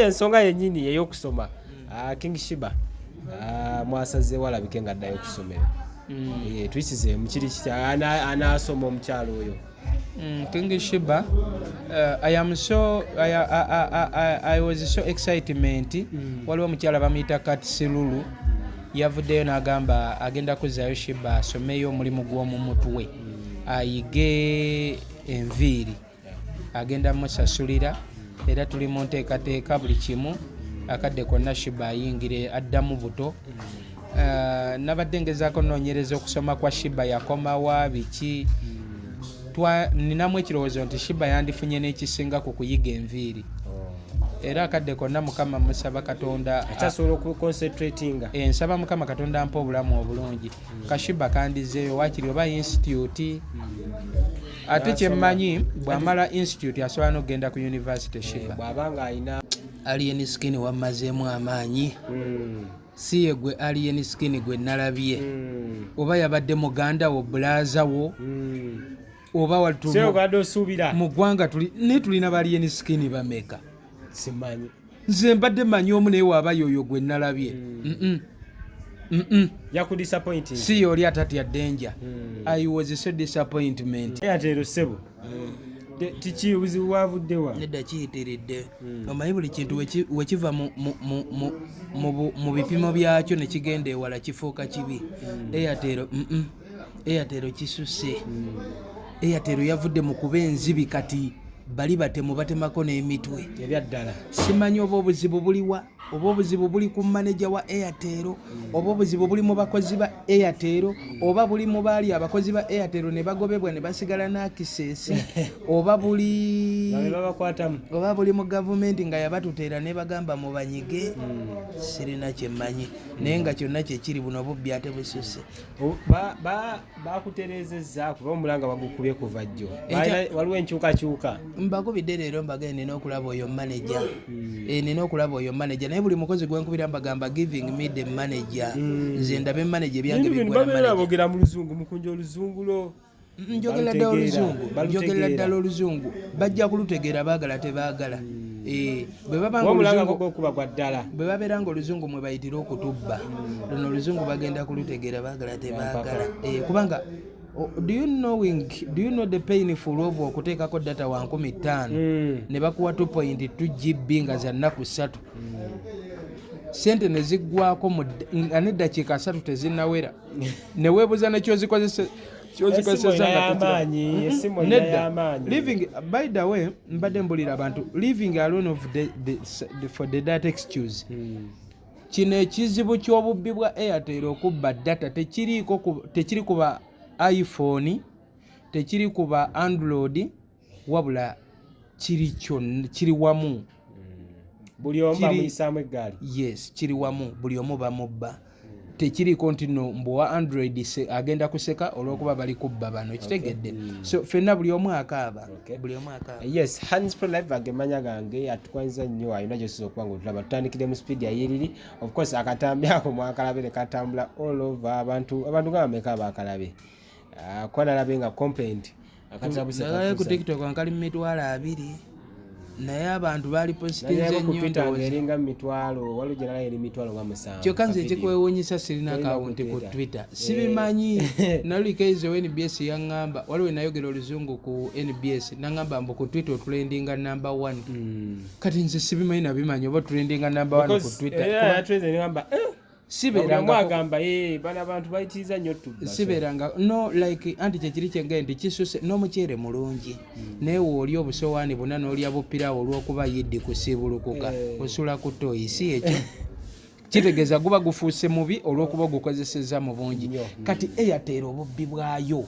Kweyo ensonga yennyini ey'okusoma, King Sheebah mwasazeewo alabike nga addayo okusomero. Tuyisizeemu kiri kitya? Anaasoma omukyalo oyo? King Sheebah, I am so I was so excitement. Waliwo omukyala bamuyita Katsilulu, yavuddeyo n'agamba agenda kuzzaayo Sheebah asomeyo omulimu gw'omu mutwe, ayige enviiri, agenda musasulira. Era tuli mu nteekateeka buli kimu, akadde konna Sheebah ayingire addamu buto. Nabadde ngezaako noonyereza okusoma kwa Sheebah yakomawa biki. Ninamu ekirowoozo nti Sheebah yandifunye n'ekisinga ku kuyiga enviiri. Era akadde konna Mukama musaba Katonda akyasobola okuconcentratinga. Nsaba Mukama Katonda ampa obulamu obulungi, ka Sheebah kandizeeyo wakiri oba institute. Ate kyemmanyi, bw'amala institute asobola n'okugenda ku university Sheebah. Bw'aba nga alina Alien Skin wammazeemu amaanyi. Si ye gwe Alien Skin gwe nalabye? Oba yabadde muganda wo, brother wo, oba Si obadde osuubira? Mu ggwanga tuli naye tulina ba Alien Skin bameka? Simanyi. Nze mbadde manyi omu, naye waaba yoyo gwe nalabye. Yakudisappointing. Si oli atatya danger. I was so disappointment. Airtel ssebo, tiki obuzibu bwavuddewa? Nedda, kiyitiridde. Omanyi buli kintu wekiva mu bipimo byakyo ne kigenda ewala kifuuka kibi. Airtel, Airtel kisusse. Airtel yavudde mu kuba enzibi, kati bali batemu batemako n'emitwe. Ebyaddala. Simanyi oba obuzibu buliwa, oba obuzibu buli ku maneja wa Airtel, oba obuzibu buli mu bakozi ba Airtel, oba buli mu baali abakozi ba Airtel ne bagobebwa ne basigala n'access, oba buli babe babakwatamu. Oba buli mu gavumenti nga yabatuteera ne bagamba mubanyige. Sirina kyemmanyi, naye nga kyonna kyekiri, buno obubbi ate bususse. Bakutereezezza kuba omulanga bagukubye kuva jjo. Waliwo enkyukakyuka? Mbakubidde leero, mbagende nina okulaba oyo manager. Nina okulaba oyo manager, naye buli mukozi gwenkubira mbagamba, "Giving me the manager." Nze ndabe manager, ebyange Bintu bino biggwa na babeera manager. Boogera mu luzungu, mukunja oluzungu lwo. Njogerera ddala Balutegeera, oluzungu. Balutegeera. Njogerera ddala oluzungu, bajja kulutegeera baagala tebaagala. Bwe baba nga Omulanga oluzungu gwokuba gwa ddala. Bwe babeera nga oluzungu mwe bayitira okutubba, luno oluzungu bagenda kulutegeera baagala tebaagala. Kubanga do you know the painful of okuteekako data wa 5000 ne bakuwa 2.2 GB nga za nnaku 3, sente ne ziggwako nga neddakiika 30 tezinnawera, ne weebuuza nekyozikozesa kyozikozesa Essimu nga erina tokira- y'amaanyi, essimu erina Nedda. y'amaanyi. Living, by the way, mbadde mbulira abantu living alone of the for the that excuse. Kino ekizibu ky'obubbi bwa Airtel okubba data tekiri kuba iPhone, tekiri kuba Android, wabula kiri kyonna, kiri wamu. Buli omu bamuyisaamu eggaali. Yes, kiri wamu, buli omu bamubba. Tekiriko nti no mbu wa Android agenda kuseka olw'okuba bali kubba bano, kitegedde? So ffenna buli omu akaaba. Buli omu akaaba. Yes, Hans Pro Live agemanya gange, atukwanyiza nnyo. Alina gyosobola okuba nga otulaba. Tutandikire mu speed ayiriri. Of course akatambi ako mwakalabe ne katambula all over. Abantu nga bameka abakalabe? Kuba nalabe nga complaint akatabuse. Nalabe ku TikTok nkali mu 20,000, naye abantu baali positinze ku nnyo. Twitter Ndowooza ng'eringa mu mitwalo, waliwo gye nalaba eri mitwalo nga 7. Kyokka nze Ka video. ekikwewuunyisa, sirina Tolina ku akawunti ku Twitter. Twitter, sibimanyi. Nalulikeize wa NBS yaŋŋamba, waliwo nayogera oluzungu ku NBS, naŋŋamba mbu ku Twitter otrendinga number one. Kati nze sibimanyi, nabimanyi oba trendinga number one ku Because, Twitter. Era negamba, buli omu Sibeeranga agamba, "Eh, bano abantu bayitiriza nnyo tubba." Sibeeranga no like anti kyekiri kyengaye nti kisuse n'omuceere mulungi, naye woolya obusowaani buna n'olya bupirawo olw'okuba yiddi kusiibulukuka, osula ku toyi. Si ekyo kitegeeza guba gufuuse mubi olw'okuba ogukozesezza mu bungi. Nnyo. Kati Airtel obubbi bwayo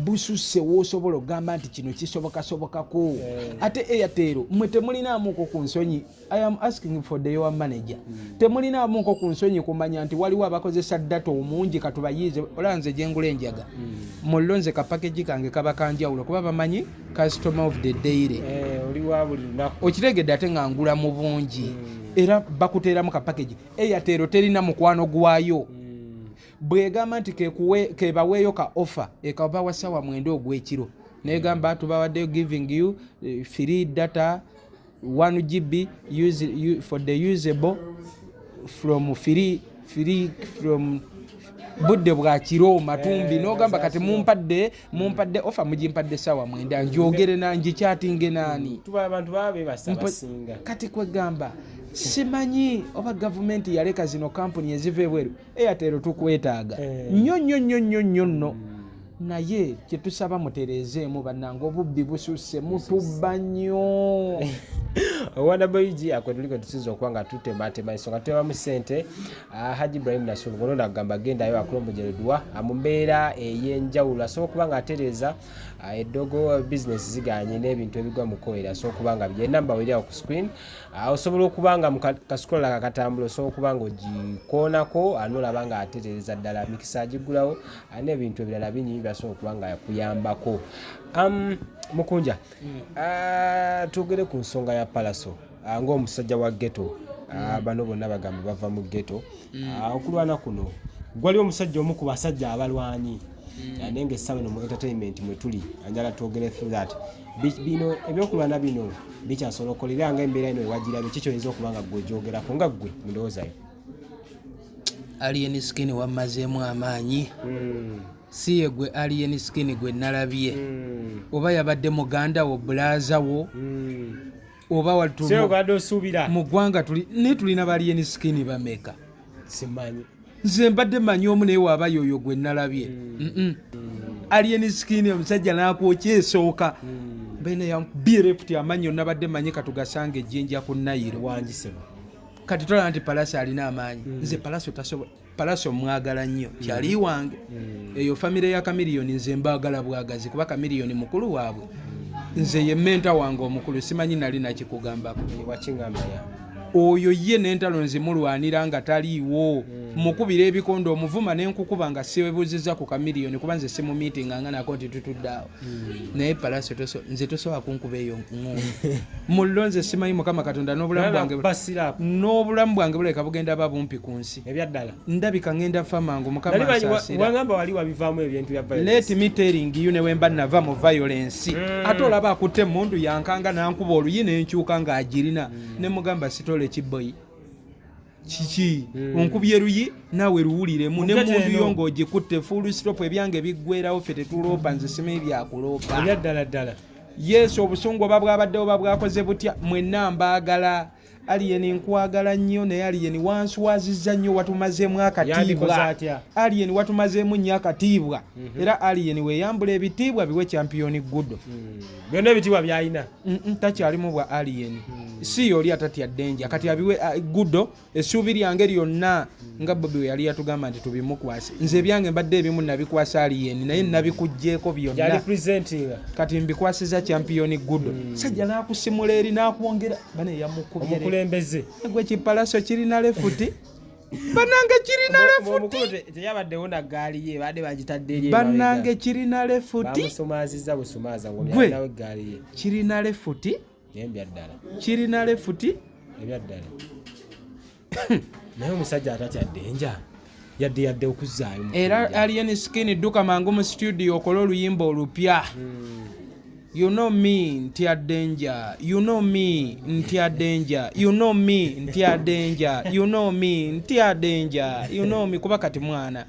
bususse woosobola okugamba nti kino kisobokasobokako. Ate Airtel mwe temulinaamuko ku nsonyi? I am asking for the your manager. Temulinaamuko ku nsonyi kumanya nti waliwo abakozesa data omungi, katubayiize? Olaba nze gyengula enjaga mullo, nze ka package kange kaba kanjawulo kuba bamanyi customer of the daily. Oli wa buli lunaku. Okitegedde? Ate nga ngula mu bungi, era bakuteeramu ka package. Airtel terina mukwano gwayo. Bwegamba nti kebaweeyo ka offer, ekabawa sawa 9 ogw'ekiro, negamba tubawaddeyo, giving you free data. 1 GB use, for the usable from free from budde bwa kiro matumbi. Nogamba kati mumpadde offer, mugimpadde sawa 9, njogere na njikyatinge nani? Tuba abantu baba bebasa basinga. Kati kwegamba simanyi oba gavumenti yaleka zino kampuni eziva ebweru. Airtel tukwetaaga nnyo nnyo nnyo nnyo nnyo nno, naye kyetusaba mutereezeemu bannange, obubbi bususse, mutubba nnyo. Owa WG akwe tuliko tusinza okuba nga tutematema ensonga, tutemamu ssente. Haji Ibrahim Nasulu ngono agamba gendayo akulombojereddwa mu mbeera ey'enjawulo, asobola okuba nga atereeza eddogo, bizinesi ziganye n'ebintu ebigwa mu koera, asobola okuba nga enamba weri awo ku screen. Osobola okuba nga mu kasikola kakatambula, osobola okuba nga ogikoonako, nolaba nga atereeza ddala mikisa agiggulawo, n'ebintu ebirala bingi byasobola okuba nga yakuyambako. Mukunja, twogere ku nsonga ya Palaso ng'omusajja wa ghetto. Bano bonna bagamba bava mu ghetto. Okulwana kuno gwali omusajja omu ku basajja abalwanyi, naye nga essaawa eno mu entertainment mwe tuli, anjala twogere through that. Bino ebyokulwana bino bikyasobola okukola era nga embeera eno ewagirabye, kiki oyinza okuba nga gwe ogyogerako nga ggwe mu ndowooza yo? Alien Skin wammazeemu amaanyi. Si ye gwe Alien Skin gwe nalabye, oba yabadde muganda wo, brother wo, oba Sio obadde osuubira? Mu ggwanga tuli naye tulina ba Alien Skin bameka? Simanyi. Nze mbadde manyi omu, naye waaba yoyo gwe nalabye. Alien Skin omusajja n'akwokya esooka bena yankubye left, amannyo nabadde manyi katugasanga ejjinja ku Nayiro. Wangisebo. Kati tolaba nti Palaso alina amaanyi? Nze Palaso tasobola. Palaso mwagala nnyo, kyali wange. Eyo famire ya Kamiliyoni nze mbaagala bwagazi, kuba Kamiliyoni mukulu waabwe, nze ye mentor wange omukulu. Simanyi nali nakikugambako. Wakiŋŋamba ya. Oyo ye n'entalo nzimulwanira nga taliiwo, mukubira ebikondo, omuvuma nenkukuba nga siwebuuziza ku Kamiliyoni, kuba nze simumiitinga nga nako nti tutudde awo. Naye Palaso nze tosobola kunkuba eyo ŋŋumu mullo. Nze simanyi, Mukama Katonda, n'obulamu bwange Basira. N'obulamu bwange bulabika bugenda ba bumpi ku nsi. Ebyaddala. Ndabika ngenda fa mangu, Mukama Nali manyi ansaasira. Wangamba wali wabivaamu ebintu bya violence. Let me telling you, ne wemba nava mu violence, ate olaba akutte emundu yankanga nankuba oluyi nenkyuka ng'agirina, ne mugamba sitole kiboyi kiki, onkubye luyi naawe luwuliremu. Mugete Nemundu yo eno. Ng'ogikutte full stop, ebyange biggwerawo, ffe tetuloopa, nze simanyi byakuloopa. Ebyaddala ddala. Yesu, obusungu oba bwabadde oba bwakoze butya, mwenna mbaagala. Alien nkwagala nnyo, naye Alien wanswazizza nnyo, watumazeemu Yandikoze akatiibwa. atya? Alien watumazeemu nnyo akatiibwa. Era Alien weeyambula ebitiibwa biwe champion Gudo. Byonna ebitiibwa byalina. Takyalimu bwa Alien, si oli atatya ddenja. Kati abiwe Gudo. Essuubi lyange lyonna nga Bobi we yali yatugamba nti tubimukwase, nze ebyange mbadde ebimu nabikwasa Alien, naye nabikuggyeeko Yali byonna. Presentinga. Kati mbikwasiza champion Gudo. Sajja n'akusimula eri n'akwongera bane yamukubye. Omukulembeze. Gwe kipalaso kirina left, bannange kirina left. Omukulu teyabaddewo na ggaali ye, badde bagitadde eri. Bannange kirina left. Bamusumaaziza busumaaza Gwe. ngaolinawo eggaali ye. Kirina left. Naye ebyaddala. Kirina left. Ebyaddala, naye omusajja atatya ddenja yadde okuzzaayo mu Era kulya. Alien Skin, dduka mangu mu studio okole oluyimba olupya. You know me, ntya danger. You know me, ntya danger. You know me, ntya danger. You know me, ntya danger. You know me, kuba kati mwana.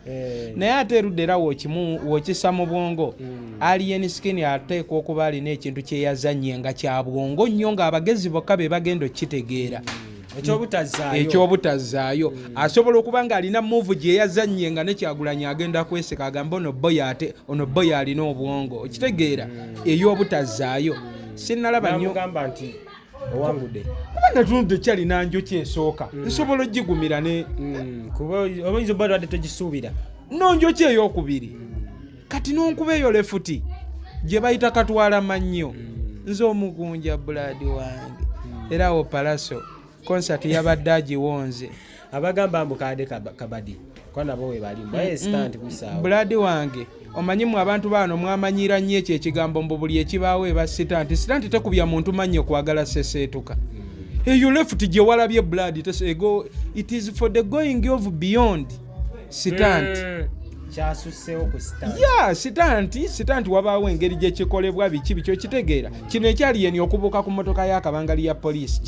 Naye ate erudda era wokimu wokisa mu bwongo. Alien Skin ateekwa okuba alina ekintu kye yazannye nga kya bwongo nnyo, ng'abagezi bokka be bagenda okukitegeera. Ekyobutazzaayo. Ekyobutazzaayo. Asobola okuba ng'alina move gye yazannye nga ne Kyagulanyi agenda kweseka, agamba ono boy, ate ono boy alina obwongo. Okitegeera, ey'obutazzaayo sinnalaba nnyo. Namugamba nti owangudde. Kuba natunudde kyalina njoki esooka, nsobola ogigumira ne Kuba oba oyinza obba lwadde togisuubira. Nonjoki eyokubiri, kati nonkuba eyo left gye bayita katwala mannyo. Nze omugunja blood wange, era awo Palaso concert yabadde agiwonze. Abagamba mbu kade kabadi kuba nabo we bali mbaye stunt kusaawo. Blood wange, omanyi mu abantu baano mwamanyira nnyo ekyo ekigambo mbu buli ekibaawo eba stunt. Stunt tekubya muntu mannyo kwagala seseetuka. Eyo left gye walabye blood ego, it is for the going of beyond stunt. Kyasusseewo ku stunt. Ya, stunt, stunt wabaawo engeri gyekikolebwa, biki biki, okitegeera? Kino ekyali yeni okubuuka ku mmotoka y'akabangali ya poliisi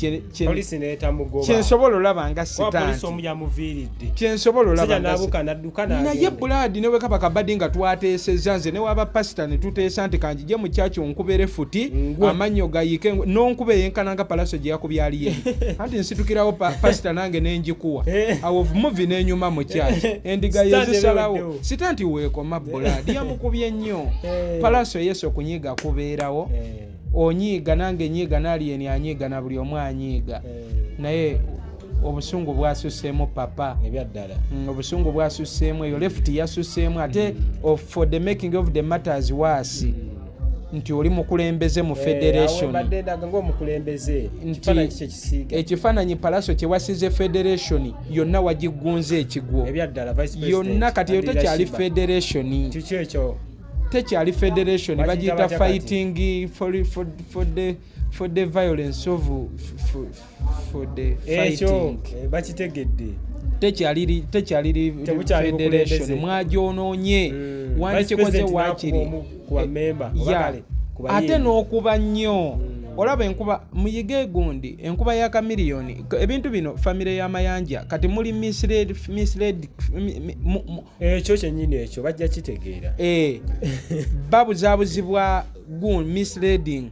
Poliisi n'etamugoba. Kyensobola olaba nga Kuba poliisi stunt. Omu yamuviiridde. Kyensobola olaba Musajja nga n'abuuka n'adduka naye n'agenda. Blood, ne bwe kaba kabaddi nga twateesezza, nze ne waba pasita ne tuteesa nti kanjije mu kyaki onkubere futi Ngwe. Amannyo gayiike n'onkuba eyenkana nga Palaso gye yakubye aliyeni, anti nsitukirawo pasita nange nenjikuwa. Awo movie n'enyuma mu kyaki, endiga Stunt yezisalawo. ebeweddewo. Stunt weekoma. Blood yamukubye nnyo. Palaso yesu okunyiiga kubeerawo. Onyiiga, nange nyiiga, n'aliyeni anyiiga, na buli omu anyiiga. Naye obusungu bwasusseemu, papa. Ebyaddala. Obusungu bwasusseemu, eyo left yasusseemu. Ate for the making of the matters worse, nti oli mukulembeze mu federation. Mbadde ndaga ng'omukulembeze Nti- kifaananyi kye kisiiga. Ekifaananyi Palaso kye wasize, federation yonna wagigunza ekigwo. Ebyaddala, vice president Yonna kati eyo Adilira tekyali Shiba. federation. Kiki ekyo? Tekyali federation. Bagiyita Bagiyita batya kati? fighting for the violence of for the Ekyo fighting. Bakitegedde. Tekyali Tebukyali federation. bukulembeze. Mwagyonoonye. Vice Wandikikoze President waakiri n'akuba omu ku bamemba, oba kale, ku bayimbi. Ate n'okuba nnyo olaba enkuba, muyige gundi, enkuba ya Kamiliyoni. Ebintu bino, famire y'Amayanja kati muli misled Ekyo kyennyini ekyo bajja kitegeera. Babuzaabuzibwa gun misleading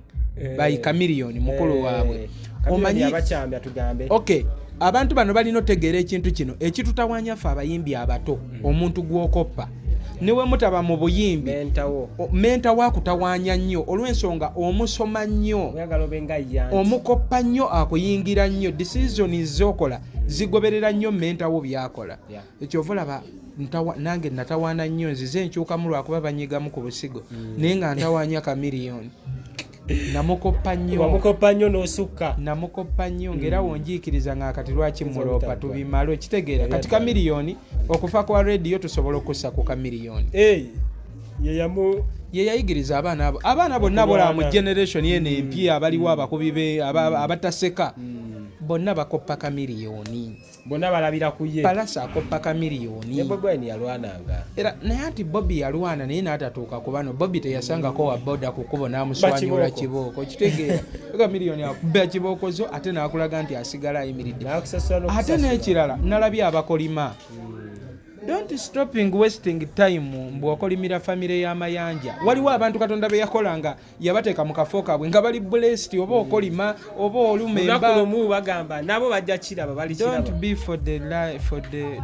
by Kamiliyoni mukulu waabwe. Omanyi Omanyi abakyambya tugambe. Okay, abantu bano balina otegeera ekintu kino ekitutawanya ffe abayimbi abato. Omuntu gw'okoppa, ne we mutaba mu buyimbi, Mentor wo. Mentor waakutawaanya nnyo olw'ensonga omusoma nnyo. Oyagala obe nga yanti. Omukoppa nnyo, akuyingira nnyo, decision zokola zigoberera nnyo mentor wo byakola. Ekyova olaba nange natawaana nnyo, nzize nkyukamu lwakuba banyigamu ku busigo, naye nga ntawaanya Kamiliyoni, namukoppa nnyo. Wamukoppa nnyo n'osukka. Namukoppa nnyo, ngaera wonjiikiriza nga kati lwaki muloopa. Obutaggwa. Tubimale, okitegeera? Kati Kamiliyoni okufa kwa rediyo tusobola okussa ku Kamiliyoni. Ye yamu Ye yayigiriza abaana abo, abaana bonna bolaba mu Okulwana. generation eno empya abaliwo, abakubi be abataseka bonna bakoppa Kamiliyoni. Bonna balabira ku ye. Palasa akoppa Ne Kamiliyoni. Bobi Wine yalwananga. Era naye anti Bobi yalwana naye n'atatuuka ku bano. Bobi teyasangako wa boda ku kkubo n'amuswanyula Bakibooko. Kibooko, kitegeera? Kamiliyoni akuba kibooko zo ate n'akulaga nti asigala ayimiridde. N'akusasula Ate n'okusasula. n'ekirala, nalabye abakolima, don't stopping wasting time mbu okolimira famire y'Amayanja. Waliwo abantu Katonda be yakola nga yabateeka mu kafo kaabwe nga bali blessed, oba okolima oba oluma Lunaku emba. lumu bagamba nabo bajja kiraba, bali Don't kiraba. be for the for the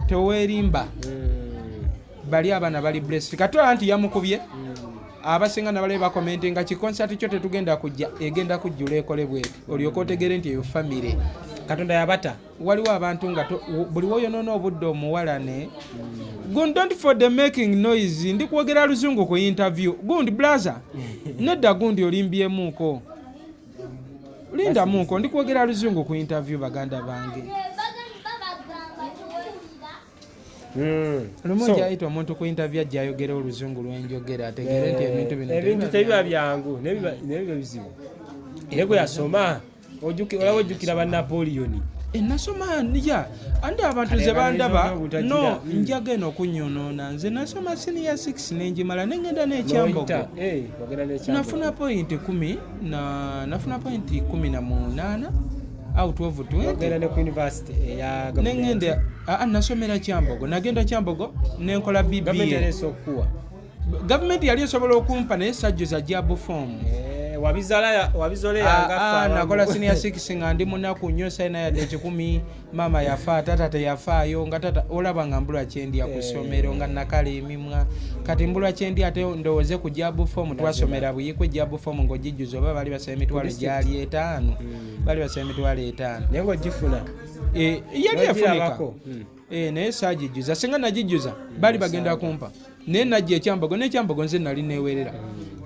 teweerimba. Bali abaana bali blessed. Katwala nti yamukubye, abasinga nabalabe bakomentinga kikonsati kyo tetugenda kujja, egenda kujjula ekole bweti, olyoke otegere nti eyo famire Katonda yabata. Waliwo abantu nga buli woyonoona obudde omuwalane gundi. Don't for the making noise, ndi kwogera luzungu ku interview. Gundi blaza, nedda, gundi olimbyemuuko, lindamuuko, ndi kwogera luzungu ku interview, baganda bange. Lumu njayita omuntu ku interview ajja ayogera oluzungu lwenjogera ategere nti ebintu bino Ebintu tebiba byangu, nebiba bizibu, naye gwe yasoma olaba ojjukira ba Napoleon. Nasoma ya, andi abantu Kale nze bandaba obutagira. No njagenda okunyonoona. Nze nasoma senior 6 nenjimala nengenda n'ekyambogo. N'oyita, wagenda n'ekyambogo. Nafuna point kumi na, nafuna point 18 out of 20. Wagenda ne ku university eya gavumenti. Nengenda, nasomera Kyambogo, nagenda Kyambogo nenkola Gavumenti BBA. yali esobola okukuwa? Gavumenti yali esobola okumpa, naye sajjuza job form. Wabizoleyanga. Nakola senior 6 nga ndi munaku nnyo, salina yadde 100. Maama yafa, tata teyafaayo, nga tata olaba nga mbulwa kyendya ku ssomero, nga nakala emimwa, kati mbulwa kyendya, ate ndowooze ku job form. Twasomera Buyikwe, job form ng'ogijjuza oba bali basaba emitwalo gyali 5, bali basaba emitwalo 5. Naye ngaogifuna. Yali efunika. N'ogirabako. Naye saagijjuza. Singa nagijjuza bali bagenda kumpa, naye najja ekyambogo, n'ekyambogo nze nali newerera,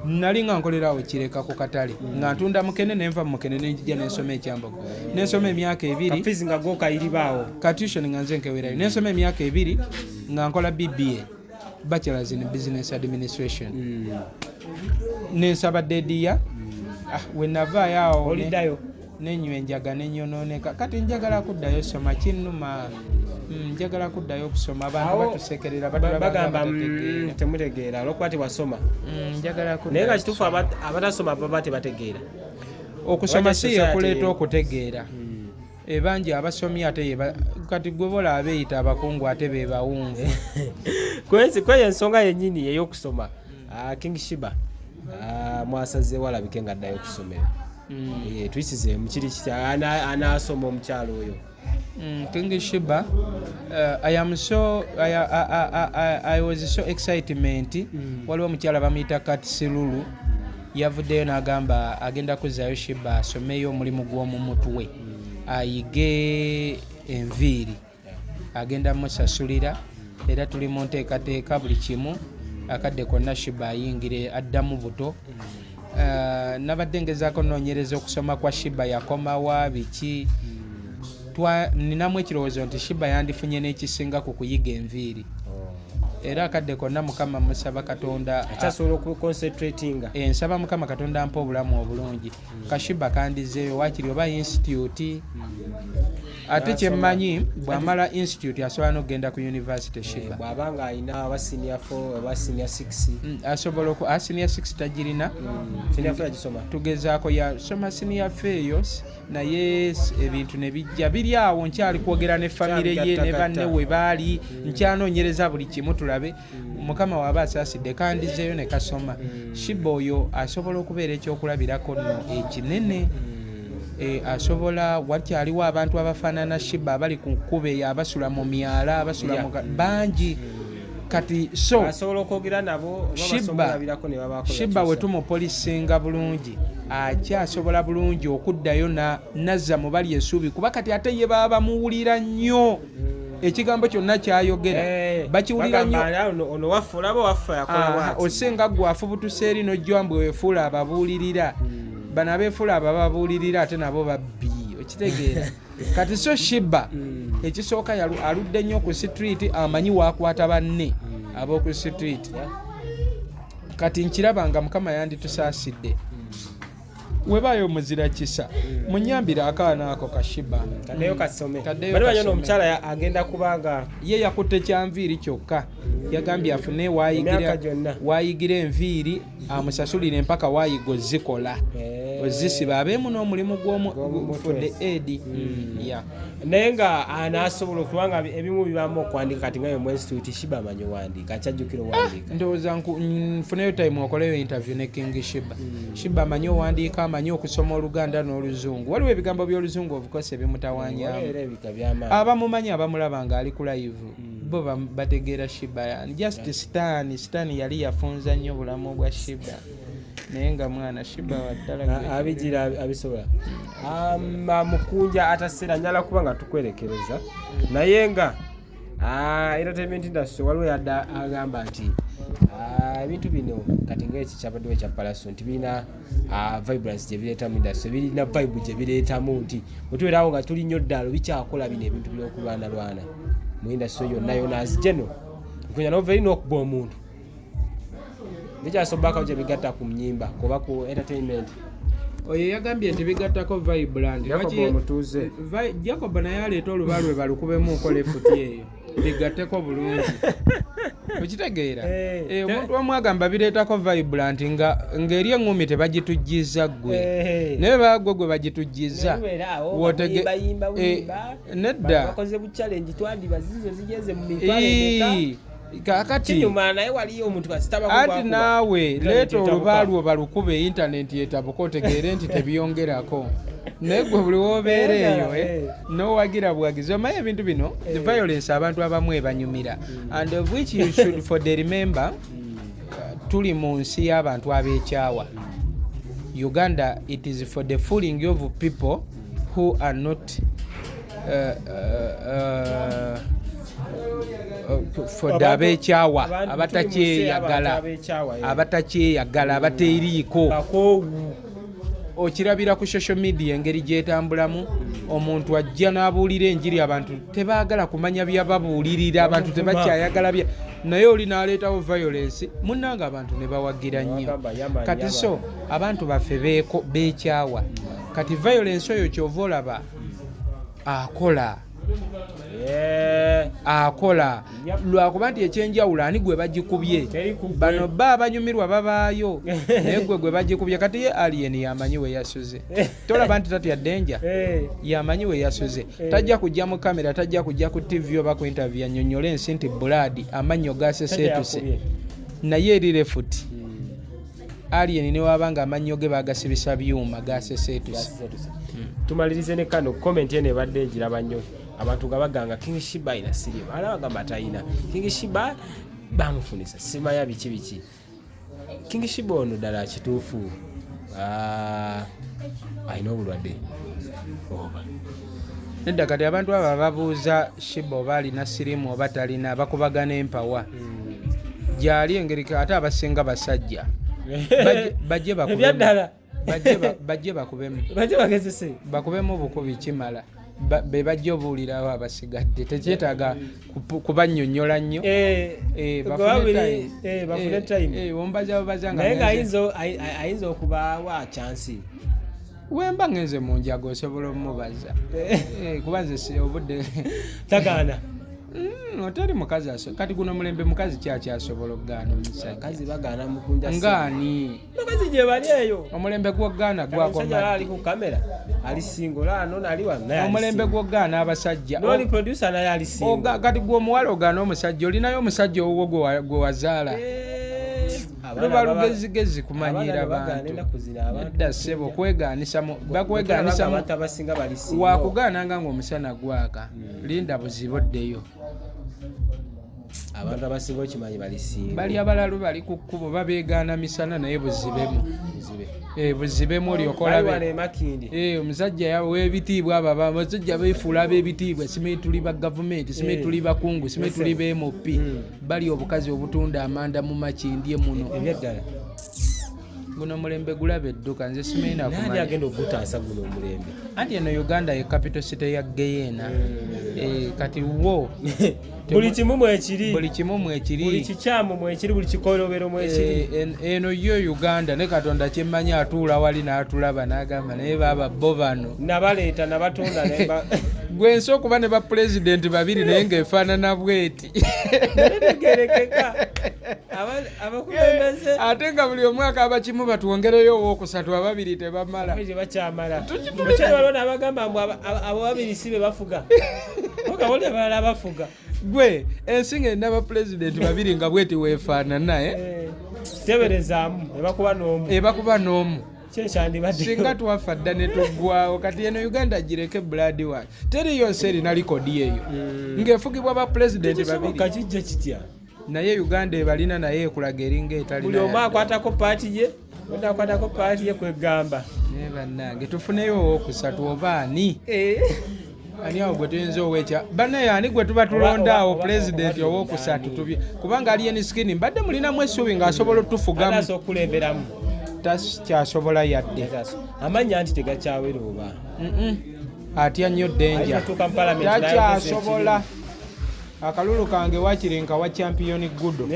nali nga nkolerawo Kireka ku katale nga ntunda mukene, nenva mu mukene nenjija nensoma ekyambogo, nensoma emyaka 2. Ka fees nga gokayiribaawo. Ka tuition nga nze nkewerayo, nensoma emyaka 2 nga nkola BBA, Bachelors in Business Administration. Nensaba dediya, wenavaayo awo Oliddayo. Nenywa enjaga nenyonooneka. Kati njagala kuddayo soma, kinnuma. Njagala kuddayo okusoma. Abantu Awo, batusekerera, batulaba bagamba nga temutegeera olwokuba tewasoma. Njagala Naye nga kuddayo. kituufu, abatasoma baba tebategeera. Okusoma Oba si society- yekuleeta okutegeera. Ebangi abasomye ate kati gwe bola abeeyita abakungu ate be bawunvu. Kwensi kweyo ensonga yennyini ey'okusoma. King Sheebah, mwasazeewo alabike nga addayo okusomera. Tuyisizeemu kiri kitya? Anaasoma omukyalo oyo? King Sheebah, I am so I was so excitement. Waliwo omukyala bamuyita Kat Silulu, yavuddeyo n'agamba agenda kuzzaayo Sheebah asomeyo omulimu gw'omu mutwe, ayige enviiri, agenda musasulira. Era tuli mu nteekateeka buli kimu, akadde konna Sheebah ayingire addamu buto. Nabadde ngezaako noonyereza okusoma kwa Sheebah, yakomawa biki. Ninamu ekirowoozo nti Sheebah yandifunye n'ekisinga ku kuyiga enviiri. Era akadde konna Mukama musaba Katonda Akyasobola okuconcentratinga. Nsaba Mukama Katonda mpa obulamu obulungi, ka Sheebah kandizeeyo wakiri oba institute. Ate kyemmanyi, bw'amala institute asobola n'okugenda ku university Sheebah. Bw'aba nga alina oba senior 4 oba senior 6. Asobola oku senior 6 tagirina. Senior 4 yagisoma. Tugezaako, yasoma senior 4 eyo, naye ebintu ne bijja biri awo. Nkyali kwogera ne famire ye ne banne we baali, nkyanoonyereza buli kimu tulabe. Mukama waaba asaasidde kandizeeyo ne kasoma. Sheebah oyo asobola okubeera ekyokulabirako nno ekinene. Asobola, wakyaliwo abantu abafaanana Sheebah abali ku kkubo eyo, abasula mu myala, abasula mu bangi kati so Asobola okwogera nabo oba Sheebah basobolabirako ne babaako. Sheebah we tumupolisinga bulungi, akyasobola bulungi okuddayo nazza mu bali essuubi, kuba kati ate ye baba bamuwulira nnyo, ekigambo kyonna kyayogera bakiwulira nnyo. Ono waffe, olaba waffe yakola bwati. Osenga gwe afubutuse eri nojja mbwe weefuula ababuulirira. Bano abeefuula abababuulirira ate nabo babbi, okitegeera? Kati so Sheebah ekisooka aludde nnyo ku street, amanyi wakwata banne ab'oku street. Kati nkiraba nga Mukama yanditusaasidde, webaayo muzira kisa, munyambire akaana ako ka Sheebah. Kaddeyo kasome. Kaddeyo Bali banyo kasome. Omukyala agenda kubanga Ye yakutte kyanviiri kyokka, yagambye afune Emyaka gyonna. wayigira enviiri, amusasulire empaka wayiga ozikola, ozisiba, abeemu n'omulimu gw'omu Gw'omu for mutwe. the aid. Yeah. Naye nga anaasobola okubanga ebimu bibaamu okuwandiika, kati nga yo mu institute Sheebah amanyi owandiika, akyajjukira owandiika. Ndowooza nfuneyo time okoleyo interview ne King Sheebah. Sheebah amanyi owandiika, amanyi okusoma Oluganda n'Oluzungu. Waliwo ebigambo by'Oluzungu of course ebimutawanyamu. Era ebika byamaanyi. Abamumanyi, abamulaba ng'ali ku live, bo bategeera Sheebah yani just stan yali yafunza nnyo obulamu bwa Sheebah, naye nga mwana Sheebah waddala gwe. Abigira abisobola. Mukunja ataseera njala kuba nga tukwerekereza, naye nga entertainment industry waliwo yadde agamba nti ebintu bino kati ngaeki kyabaddewo ekya Pallaso nti birina vibrance gye bireeta mu industry, birina vibe gye bireetamu, nti bwe tubeerawo nga tuli nnyo ddala bikyakola bino ebintu by'okulwanalwana mu industry yonna yonna azigeno nkunya nova erina okuba omuntu bikyasobako gye bigatta ku nyimba kuba ku entertainment. Oyo yagambye nti bigattako vibrant. Jacob omutuuze. Jacob naye aleeta oluba lwe balukubemu nkola efuti eyo bigatteko bulungi, okitegeera? Omuntu omu agamba bireetako vibrant nga ng'eri eŋŋumi tebagitujjiza ggwe, naye bagwe gwe bagitujjiza. Bayimba buyimba. Nedda. Bakoze bu challenge, twandiba zizo zigeze mu mitwalo emeka. Kaakati Kinyuma, naye waliyo omuntu kasitaba. Anti naawe leeta olubaalwo balukube, intaneti etabuka, otegeere nti tebiyongerako. Naye gwe buli wobeera eyo nowagira bwagizi. Omanyi ebintu bino, the violence abantu abamu ebanyumira, and of which you should for the remember, tuli mu nsi y'abantu ab'ekyawa. Uganda, it is for the fooling of people who are not for the ab'ekyawa, abatakyeyagala, abatakyeyagala, abateriiko. Bakoowu. Okirabira ku social media engeri gyetambulamu. Omuntu ajja n'abuulira enjiri, abantu tebaagala kumanya byababuulirira, abantu tebakyayagala bya, naye oli n'aleetawo violence, munnanga abantu ne bawagira nnyo. Bagamba, "Yaman, Kati yaman." so abantu baffe beekyawa. Kati violence oyo kyova olaba akola akola lwakuba nti ekyenjawulo ani gwe bagikubye. Bano ba abanyumirwa babaayo, naye gwe gwe bagikubye. Kati ye alien yamanyi we yasuze. Tolaba nti tatya danger? Yamanyi we yasuze. Tajja kujja mu kamera, tajja kujja ku TV oba ku interview annyonnyole ensi nti blood amannyo gaseseetuse, naye eri left. Alien newaba nga amannyo ge bagasibisa byuma, gaseseetuse. Tumalirize ne kano comment eno ebadde ngiraba nnyo, abantu nga baganga King Shiba alina sirimu, ala bagamba talina. King Shiba bamufunisa simanya biki biki. King Shiba ono ddala kituufu, alina obulwadde oba? Nedda. Kati abantu abo ababuuza Shiba oba alina sirimu oba talina, bakubagana empawa gyali engeri. Ate abasinga basajja. Bajje bakubemu. Ebyaddala. Bajje bakubemu. Bajje bagezese. Bakubemu bukubi, kimala. Be bajja obuulirawo abasigadde, tekyetaaga kubannyonnyola nnyo. Bafune time. Bafune time. Ombaza babaza nga naye nga ayinza okubaawa chance. Wemba ngenze mu njaga osobola omubaza. Kuba nze si obudde. Tagaana. Oteri mukazi kati guno mulembe mukazi kyakyasobola okugaana omusajja? Bakazi bagaana mukunja. Ngaani? Bakazi gye bali eyo. Omulembe gw'ogaana omusajja gwakoma. Ali ku kamera ali single, ano nali wano naye ali Omulembe single. gw'ogaana abasajja. N'oli producer naye ali single. Kati gwe omuwala ogaana omusajja, olinayo omusajja owuwo gwe wazaala? Abaana Luba lugezigezi kumanyiira abaana bagaana bantu. ennaku zino abantu. Nedda ssebo, kwegaanisa bakwegaanisa Abantu abasinga bali single. Wakugaananga ng'omusana gwaka, linda buzibu oddeyo. Abantu abasinga okimanyi bali single. Bali abalalu bali ku kkubo babeegaana misana, naye buzibemu. Buzibe. Buzibemu olyoka Bali wano olabe. e Makindye. Omusajja w'ebitiibwa, abo abasajja beefuula ab'ebitiibwa, simanyi tuli ba gavumenti, simanyi tuli bakungu, simanyi tuli ba MP, bali obukazi obutunda amanda mu Makindye muno. Ebyaddala. Guno mulembe gulaba edduka, nze simanyi Naani nakumanya. agenda okugutaasa guno omulembe? Anti eno Uganda ye capital city ya geyeena. Kati wo Buli kimu mwekiri. Buli kimu Buli mwekiri. kikyamu mwekiri, buli kikolobero mwekiri. Eno yo Uganda ne Katonda kyemmanyi atuula wali n'atulaba n'agamba, naye baaba bo bano Nabaleeta nabatonda gwe nsi okuba ne bapulezidenti babiri naye ng'efaanana bweti. Tegerekeka abakulembeze. Ate nga buli omwaka abakimu batwongereyo owookusatu, ababiri tebamala. Tebakyamala. Okyali waliwo n'abagamba mbu abo babiri si be bafuga, oga wali abalala bafuga. Gwe ensi ng'erina bapulezidenti babiri nga bweti weefaanana, eh? Teberezaamu ebakuba n'omu. Ebakuba n'omu. Kyekyandibadde. Singa twafa dda ne tuggwawo. Kati eno Uganda gireke, blood wange, teriyo nsi erina likodi eyo ng'efugibwa bapulezidenti babiri. Tekisoboka, kijja kitya? Naye Uganda ebalina, naye ekulaga eringa etalina. Buli omu akwatako part ye, ondi akwatako part ye, kwegamba. Naye bannange, tufuneyo owokusatu oba ani? Ani awo gwe tuyinza owekya bannaye? Ani gwe tuba tulonda awo pulezidenti oba owokusatu? ani? Tubye kubanga alien skin mbadde mulinamu essuubi ng'asobola otufugamu. Asobola okukulemberamu. Takyasobola yadde. Amannya nti tegakyawera oba? Mm-mm. Atya nnyo danger. Ayinza otuuka mu parliament n'ayogeza. Takyasobola. Akalulu kange wakiri nkawa Champion Gudo.